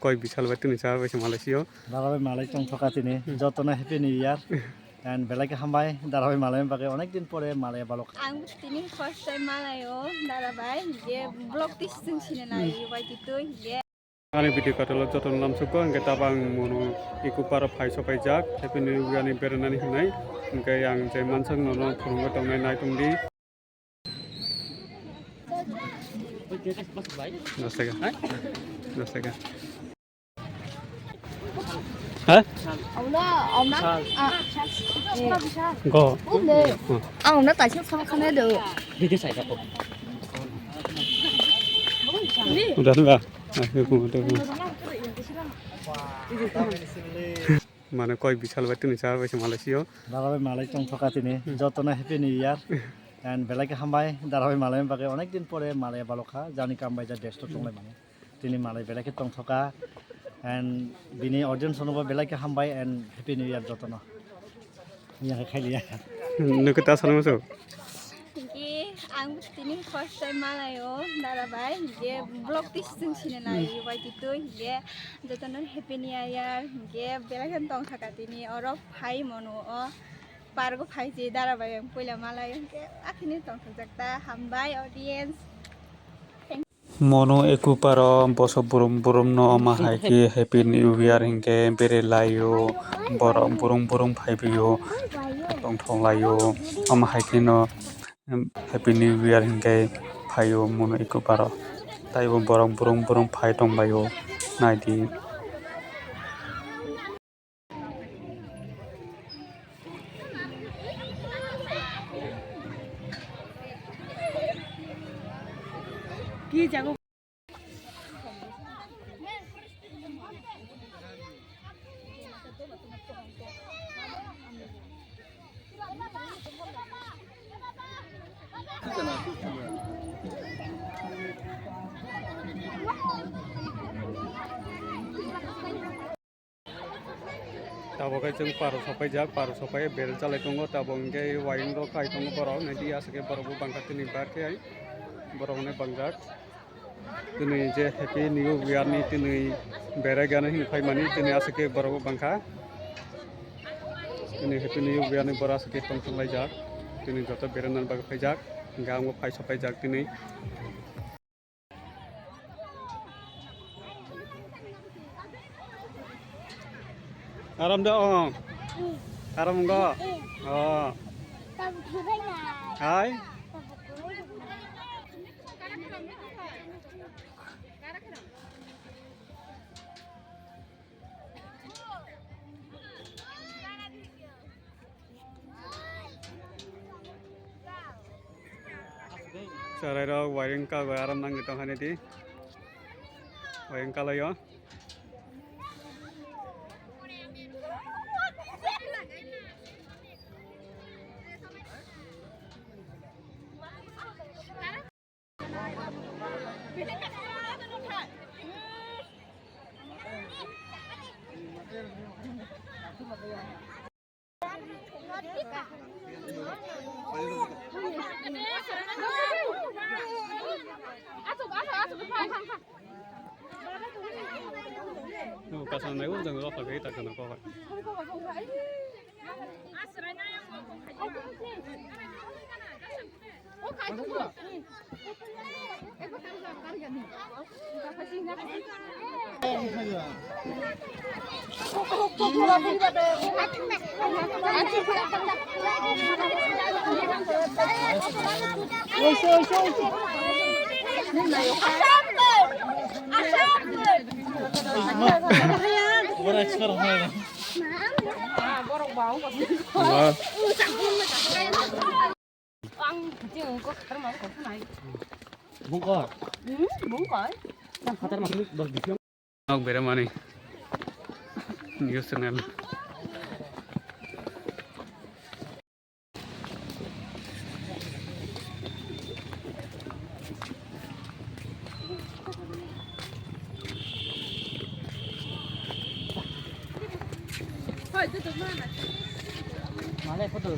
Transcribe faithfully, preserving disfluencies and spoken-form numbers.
Koi bisal bai tini cha bai se malai sio. Dara bai malai tong thoka tini. Hmm. Jotono Happy New Year. And belai khe hambai, dara bai malai bagwi onek din pore malai balok. Ang tini first time malai o dara bai, je vlog tis sing sini lai bai titui, je. Ani video katalo jotono lamsuko, hingke tabang mono eco park o phai sopai jak, Happy New Year ni beranani hinai, hingke ang je mansak nono phurungwi tongnai nai tongdi. Dos taka. Dos taka. Ha? Go. Ang na taisik sama khana do. Udah ba. Mane koi bisal bai tini cha bai se malai sio. Dara bai malai tong thoka tini. Hmm. Jotono Happy New Year. And belai khe hambai, dara bai malai bagwi onek din pore malai balokha, jani kam bai ja desto tonglai mani. Tini malai belai khe tong thoka. And bini audience no bo belai khe hambai and Happy New Year jotono. Yang khe khailiya. Nukhe ta salmo so. Thank you. Ang tini first time malai o dara bai, je vlog tis sing sini lai bai titui, je jotono Happy New Year, je belai khe tong thoka tini oro phai mono o. Pargo phai je dara bai ang puila malai hingke akhini tongthokjak ta hambai audience. Mono eco park o bosok burum burum no omo hai khe Happy New Year hingke bere lai o borok burum burum phai phi o tongthok lai o omo hai khe no Happy New Year hingke phai o mono eco park o taibo borok burum burum phai tong bai o naidi. Tabok khe chwng park o sopaijak, park o sopai berajak lai tongo, tabok hwnkhe uaying rok khai tongo borok, naidi aswk khe borok bo bangkha tini bar khe borok hwnwi bangjak. Tini je Happy New Year ni tini berai gana hwnwi phaimani tini aswk khe borok bo bangkha. Tini Happy New Year ni borok aswk khe tongthok laijak, tini joto berai nani bagwi phaijak, hwnkhe ang bo phai sopaijak tini. Aram da, oh. Aram go. Oh. Hai. Chwrairok uaying kagwi aram nangwi tongkha nidi. Uaying kalaio. Kasam nai, ujang rok lagi tak kena kau. Ang kucing ko khatar mau ko nai. Bungkor. Hmm, bungkor. Nang khatar mau dos bisi. Ang bere mani. News channel. Mane photo.